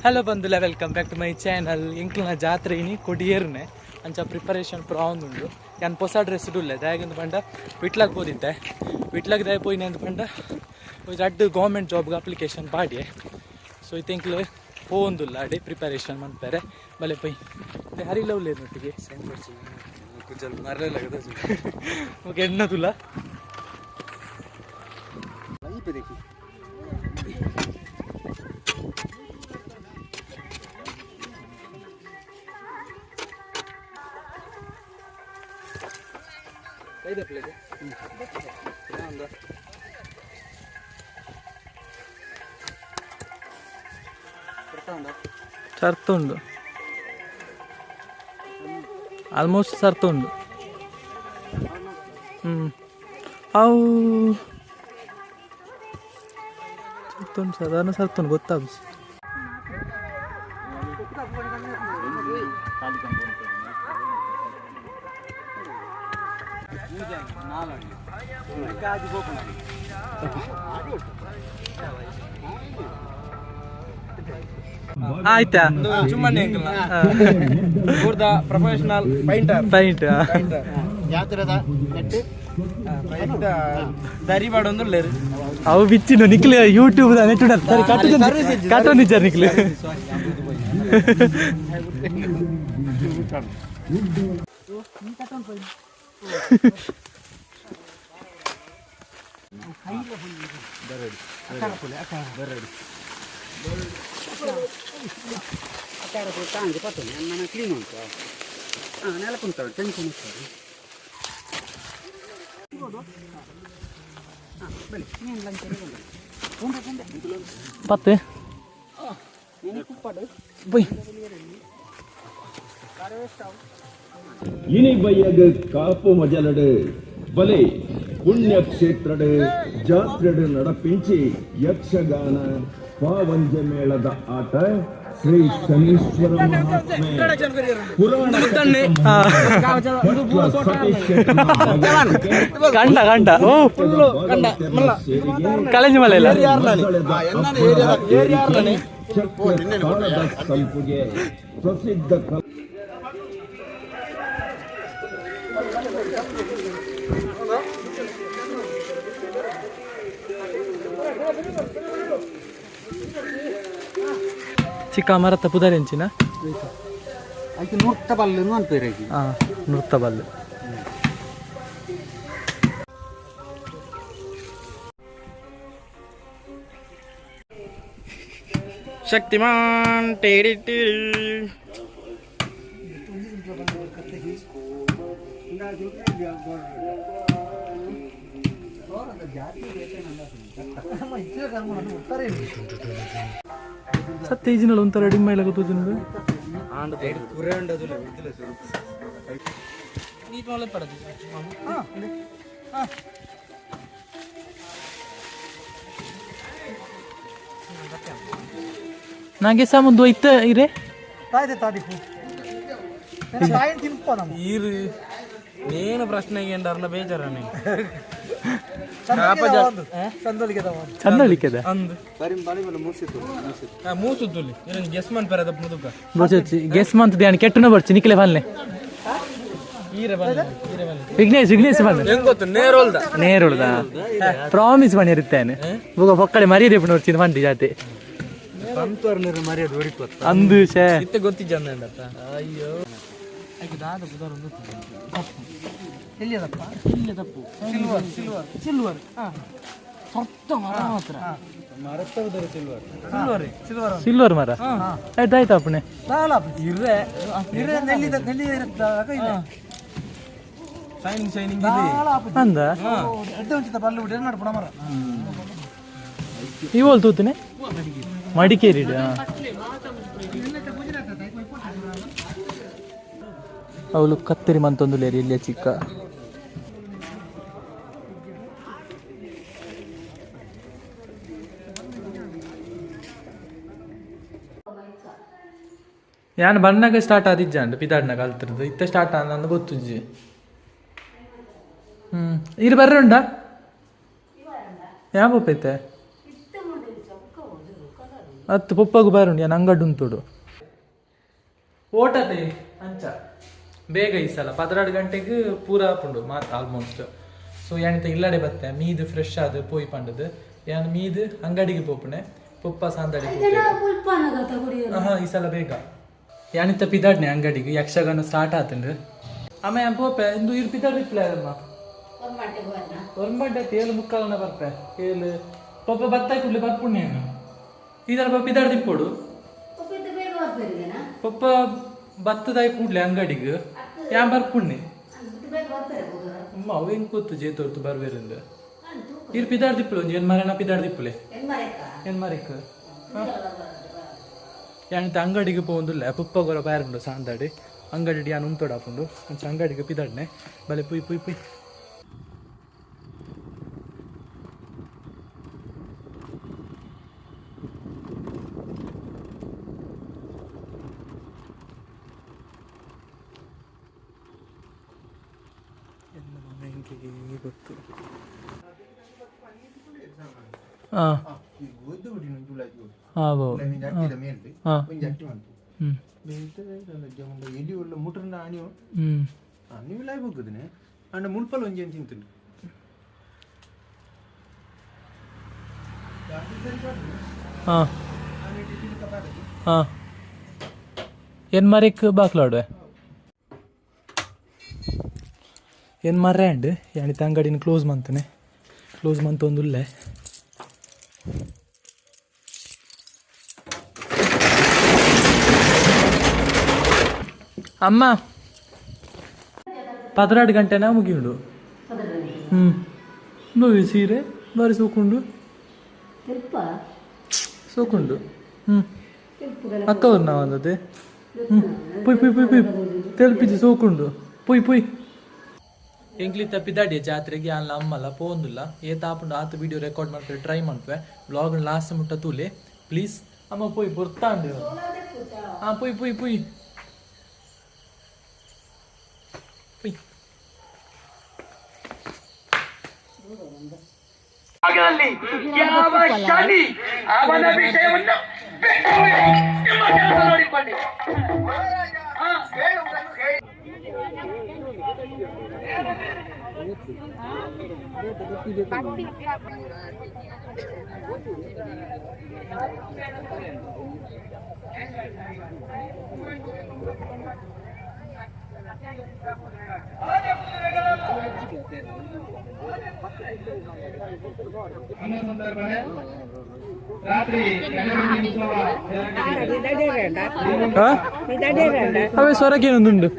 Hello ಬಂದುಲ, welcome back to my channel. ಎಂಕ್ಲನ ಜಾತ್ರೆ ಇನಿ ಕೊಡಿಯೇರ್ನೆ, ಅಂಚ ಪ್ರಿಪರೇಷನ್ ಪೂರ ಆವೊಂದುಂಡು. ಯಾನ್ ಪೊಸ ಡ್ರೆಸ್ ಉಲ್ಲೆ. ದಾಯೆಗಂದ್ ಪಂಡ ವಿಟ್ಲಾಗ್ ಪೋದಿತ್ತೆ. ವಿಟ್ಲಾಗ್ ದಾಯ ಪೋಯಿನಿ ಅಂದ್ ಪಂಡ ರಡ್ಡ್ ಗೌರ್ಮೆಂಟ್ ಜಾಬ್ಗೆ ಅಪ್ಲಿಕೇಶನ್ ಪಾಡ್ಯೆ. ಸೊ ಇತ್ತೆ ಎಂಕ್ಲು ಪೋವೊಂದುಲ್ಲ ಅಡೆ ಪ್ರಿಪರೇಷನ್ ಮನ್ಪೆರೆ. ಬಲೆ ಪೋಯಿ ಹರಿಲ ಉಲ್ಲೇರ್ ನೊಟ್ಟಿಗೆ. ಓಕೆ, ಎಣ್ಣ ತುಲ. ಸರ್ತುಂಡು, ಆಲ್ಮೋಸ್ಟ್ ಸರ್ತುಂಡು. ಅವು ಸರ್ತುಂಡು, ಸಾಧಾರಣ ಸರ್ತುಂಡು, ಗೊತ್ತಾಗ್ಸಿ. ಆಯ್ತಾ? ಚುಮ್ಮನೆ ಊರ್ದ ಪ್ರೊಫೆಷನಲ್ ಪೈಂಟರ್. ಪೈಂಟ್. ಜಾತ್ರೆದ ನೆಟ್. ದರಿ ಬಾಡೊಂದುಲ್ಲೆರ್. ಅವು ಬಿಚ್ಚಿನ ನಿಕ್ಲೆ ಯೂಟ್ಯೂಬ್ ನೆಟ್ ಸರಿ ಕಟ್ಟು ಕಟ್ಟೊಂದಿಜ್ಜಾರ್ ನಿಕ್ಲೆ. ತಾಂಜಿ ಪತ್ತೊಂದು ನನ್ನ ಕ್ಲೀನ್ ಉಂಟು. ಹಾಂ, ನೆಲಕುಂತಾಳು ಟೆನ್ಷನ್ ಉಂಟು. ಪತ್ತೆ ಬೈ. ಇನಿ ಬಯ್ಯಗ್ ಕಾಪು ಮಜಲಡು ಬಲೆ ಪುಣ್ಯಕ್ಷೇತ್ರಡು ಜಾತ್ರೆಡು ನಡಪಿಂಚಿ ಯಕ್ಷಗಾನ ಪಾವಂಜ ಮೇಳದ ಆಟ ಶ್ರೀ ಶನೀಶ್ವರ ಮಹಾತ್ಮೆ ಪುರಾಣ ಭಟ್ಲ ಸತೀಶ್ ಶೆಟ್ಟನ ಭಾಗವತಿಕೆ ಕಂಡ ಕಂಡ ಓ ಕಂಡ ಸೇರಿಗೆ ಕಳಂಜಿ ಮಲೆ ಇಲ್ಲ. ಮಕ್ಕಳದ ಅಪ್ಪನ ಏರಿಕೆ, ಚಕ್ರ ತಾಳದ ಸಂಪುಗೆ ಪ್ರಸಿದ್ಧ ಕಲಾ ಚಿಕ್ಕ ಮರತ್ತ ಪುದರೆಂಚಿನ. ಐಕೆ ನೂರ್ತ ಬಲ್ಲು ಅನ್ಪೇರಾಗಿ. ಹಾಂ, ನೃತ್ತ ಬಲ್ಲು. ಶಕ್ತಿಮಾನ್ ಟೇಡಿ ಟೇಡಿ. ಸತ್ಯ ಈಜಿನಲ್ಲ ಒಂಥರ ಡಿಮ್ಮ ಇಲ್ಲ ಗೊತ್ತುಜಿನ. ನಾಗೆ ಸಾಮುಂದು ಇತ್ತ ಇರೆ. ತಾಯ್ದೆ ತಾದಿಪ್ಪು ತಾಯಿನ ತಿನ್ಪ ನಮ್ಮ. ಈರು ನೇನು ಪ್ರಶ್ನೆಗೆ ಎಂಡರ್ನ ಬೇಜಾರನೆ. ಚಂದೊಲಿಗೆ. ಚಂದ ಅಳಿಕೆದ. ಅಂದು ಮೂಸುತ್ತುಲಿ ಇರನ್ ಗೆಸ್ ಮನ್ ಪೆರದ ಮುದುಕ. ಬರ್ಚಿ ಗೆಸ್ ಮಂತ್ ಧ್ಯಾನ ಕೆಟ್ಟನ ಬರ್ಚಿ ನಿಕ್ಲೆ ಫಲ್ನೆ. ಈರೆ ಬನ್ನಿ, ಈರೆ ಬನ್ನಿ. ವಿಘ್ನೇಶ್, ವಿಘ್ನೇಶ್ ಬಂದ. ಹೆಂಗ್ ಗೊತ್ತು? ನೇರೋಲ್ದ. ನೇರುಳ್ದ ಪ್ರಾಮಿಸ್ ಮಾಡಿರುತ್ತೇನೆ. ಬುಗ ಪೊಕ್ಕಡೆ ಮರ್ಯಾದೆ ನೋಡ್ತೀನಿ ಬಂದಿ ಜಾತಿ ಅಂದು ಶೇ. ಇತ್ತೆ ಗೊತ್ತಿಜ್ಜ ಅಂದ. ಅಯ್ಯೋ. ಎಲ್ಲಿಯದಪ್ಪ? Silver, silver, silver. ಸೊತ್ತ ಮರ ಮಾತ್ರ. ಸಿಲ್ವರ್. ಸಿಲ್ವರ್. ಸಿಲ್ವರ್ ಮರ ಆಯ್ತು ಆಯ್ತು ಅಪ್ಪಣೆ. ಇರ್ರೆ. ಇರ್ರೆ, ನೆಲ್ಲಿದ ನೆಲ್ಲಿದ ಇರುತ್ತೆ ಇದೆ. ಶೈನಿಂಗ್ ಶೈನಿಂಗ್ ಇದೆ. ಅಂದ. ಎಡ್ಡೆ ಉಂಚಿತ ಬಲ್ಲು ಬಿಟ್ಟು ನಡ್ಪುಣ ಮರ. ಇವೋಲ್ ತೂತಿನಿ ಮಡಿಕೇರಿ. ಅವಳು ಕತ್ತರಿ ಮಂತೊಂದು ಲೇರಿ ಇಲ್ಲಿಯ ಚಿಕ್ಕ. ಯಾನ್ ಬಣ್ಣಗ ಸ್ಟಾರ್ಟ್ ಆದಿಜ್ಜಾಂಡ್ ಪಿದಾಡ್ನ ಕಲ್ತಿರ್ದು. ಇತ್ತ ಸ್ಟಾರ್ಟ್ ಆದ ಗೊತ್ತುಜ್ಜಿ. ಇರು ಬರ್ರೆ ಉಂಡಾ ಯಾವ ಪೈತೆ. ಅತ್ತು ಪೊಪ್ಪಗು ಬಾರುಂಡು ಯಾನ್ ಅಂಗಡಿ ಉಂತುಡು ಓಟತೆ ಅಂಚ ಬೇಗ ಈ ಸಲ 12 ಗಂಟೆಗೆ ಪೂರ ಆಪುಂಡು ಮಾತ ಆಲ್ಮೋಸ್ಟ್. ಸೊ ಯಾನಿತ ಇಲ್ಲಡೆ ಬತ್ತೆ ಮೀದು ಫ್ರೆಶ್ ಆದ್ ಪೋಯಿ ಪಂಡದು ಯಾನ್ ಮೀದು ಅಂಗಡಿಗೆ ಪೋಪುಣೆ ಪೊಪ್ಪ ಸಾಂದಡಿ. ಈ ಸಲ ಬೇಗ ಯಾನಿತ ಪಿದಾಡ್ನೆ ಅಂಗಡಿಗೆ ಯಕ್ಷಗಾನ ಸ್ಟಾರ್ಟ್ ಆತಂಡು. ಅಮ್ಮ ಯಾನ್ ಪೋಪೆ ಇಂದು ಇರು ಪಿದಾಡ್ ಇಪ್ಲೆ ಅಮ್ಮ ಒರ್ಮಂಟೆ 7:45 ಬರ್ಪೆ 7 ಪೊಪ್ಪ ಬತ್ತಾಯಿ ಕುಡ್ಲೆ ಬರ್ಪುಣ್ಣೆ ಇದರ ಪಿದಾಡ್ ದಿಪ್ಪೋಡು ಪೊಪ್ಪ ಬತ್ತದಾಯಿ ಕೂಡ್ಲೆ ಅಂಗಡಿಗೆ ಯಾನ್ ಬರ್ಪುಣ್ಣೆ ಅಮ್ಮ ಅವು ಹೆಂಗ್ ಗೊತ್ತು ಜೇತೋರ್ತು ಬರ್ವೇರಿಂದ ಇರ್ ಪಿದಾಡ್ ದಿಪ್ಪುಲೆ ಒಂಜಿ ಏನ್ ಮರಣ ಪಿದಾಡ್ ದಿಪ್ಪುಲೆ ಏನ್ ಮರಕ್ ಯಾನಿತ ಅಂಗಡಿಗೆ ಪೋಂದುಲ್ಲ ಪುಪ್ಪ ಗೊರ ಬಾರುಂಡು ಸಾಂದಾಡಿ ಅಂಗಡಿ ಯಾನ್ ಉಂತೋಡು ಆಪುಂಡು ಅಂಚ ಅಂಗಡಿಗೆ ಪಿದಾಡ್ನೆ ಬಲೆ ಪುಯ್ ಪುಯ್ ಪುಯ್. ಗೊತ್ತು ಏನ್ ಮರೆಕ್ ಬಾಕ್ಲಾಡುವೆ ಏನ್ ಮರ್ರೆ ಅಂಡ್ ಯಾನಿತ ಅಂಗಡಿನ ಕ್ಲೋಸ್ ಮಂತನೆ ಕ್ಲೋಸ್ ಮಂತ ಒಂದುಲ್ಲೆ. ಅಮ್ಮ 12 ಗಂಟೆನ ಮುಗಿಯುಂಡು. ಹ್ಞೂ ಸೀರೆ ಬಾರಿ ಸೋಕುಂಡು ಸೋಕುಂಡು. ಹ್ಞೂ ಅಕ್ಕವ್ರು ನಾವು ಅಂದದೆ. ಹ್ಞೂ ಪುಯ್ ಪುಯ್ ಪುಯ್ ಪುಯ್ ತೆಲ್ಪಿಜಿ ಸೋಕುಂಡು ಪುಯ್ ಪುಯ್. ಎಂಕ್ಲಿ ತಪ್ಪಿದಾಡಿ ಜಾತ್ರೆಗೆ ಅಲ್ಲ ಅಮ್ಮಲ್ಲ ಪೋಂದುಲ್ಲ ಏತಾಪುಂಡು ಆತ ವಿಡಿಯೋ ರೆಕಾರ್ಡ್ ಮಾಡ್ತಾರೆ ಟ್ರೈ ಮಾಡ್ತೇವೆ ಬ್ಲಾಗ್ ಲಾಸ್ಟ್ ಮುಟ್ಟ ತೂಲೆ ಪ್ಲೀಸ್. ಅಮ್ಮ ಪೋಯ್ ಬೊರ್ತಾಂಡು. ಹಾಂ ಪುಯ್ ಪುಯ್ ಪುಯ್ ಪುಯ್. ಯಾವ ಶನಿ ಅವನ ವಿಷಯವನ್ನು ನಿಮ್ಮ ಕೆಲಸ ನೋಡಿಕೊಳ್ಳಿ. ಅವೇ ಸ್ವರಕ್ಕೇನೊಂದುಂಡು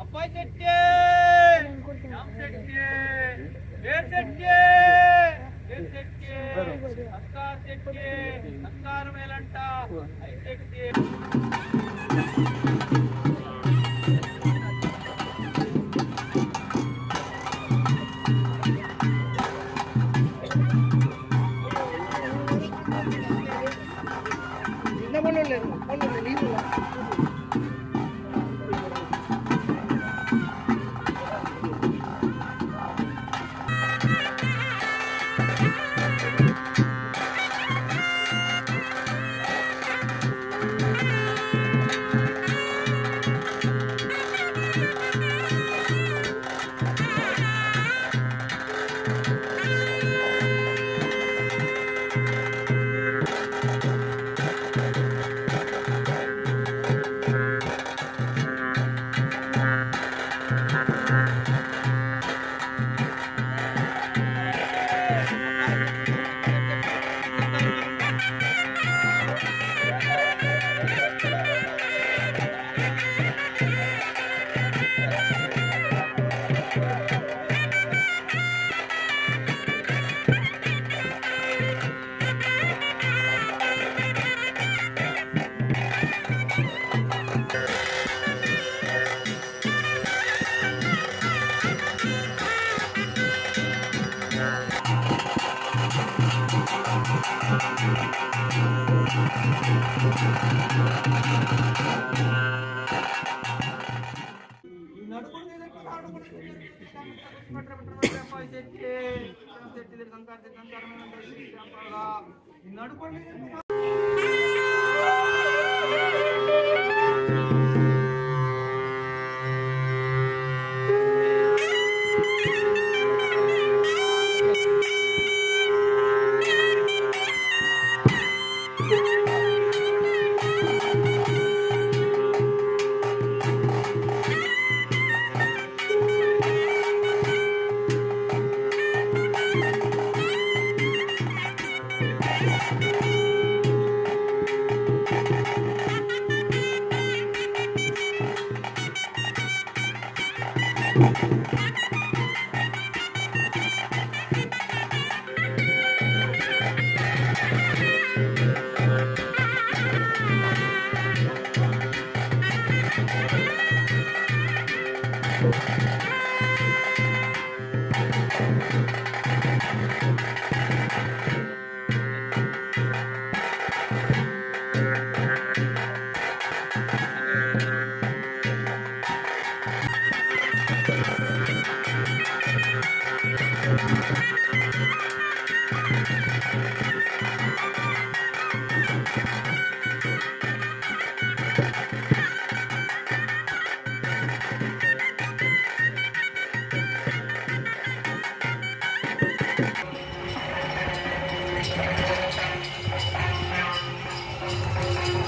ಅಪ್ಪಾಯ್ ಶೆಟ್ಟಿ.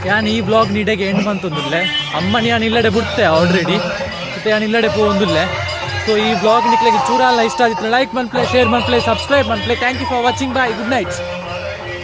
ಯಾನ್ ಈ ಬ್ಲಾಗ್ ನೀಡೆಗೆ ಎಂಡ್ ಬಂತಂದುಲ್ಲೆ. ಅಮ್ಮನ ಯಾನ್ ಇಲ್ಲಡೆ ಬಿಡ್ತೆ ಆಲ್ರೆಡಿ, ಮತ್ತೆ ಯಾನ್ ಇಲ್ಲಡೆ ಪೋವೊಂದುಲ್ಲೆ. ಸೊ ಈ ಬ್ಲಾಗ್ ನಿಕ್ಲೆಗೆ ಚೂರಾಲ ಇಷ್ಟ ಆಗಿತ್ತು ಲೈಕ್ ಮನ್ಪ್ಲೆ, ಶೇರ್ ಮನ್ಪ್ಲೆ, ಸಬ್ಸ್ಕ್ರೈಬ್ ಮನ್ಪ್ಲೆ. Thank you for watching. Bye, good night.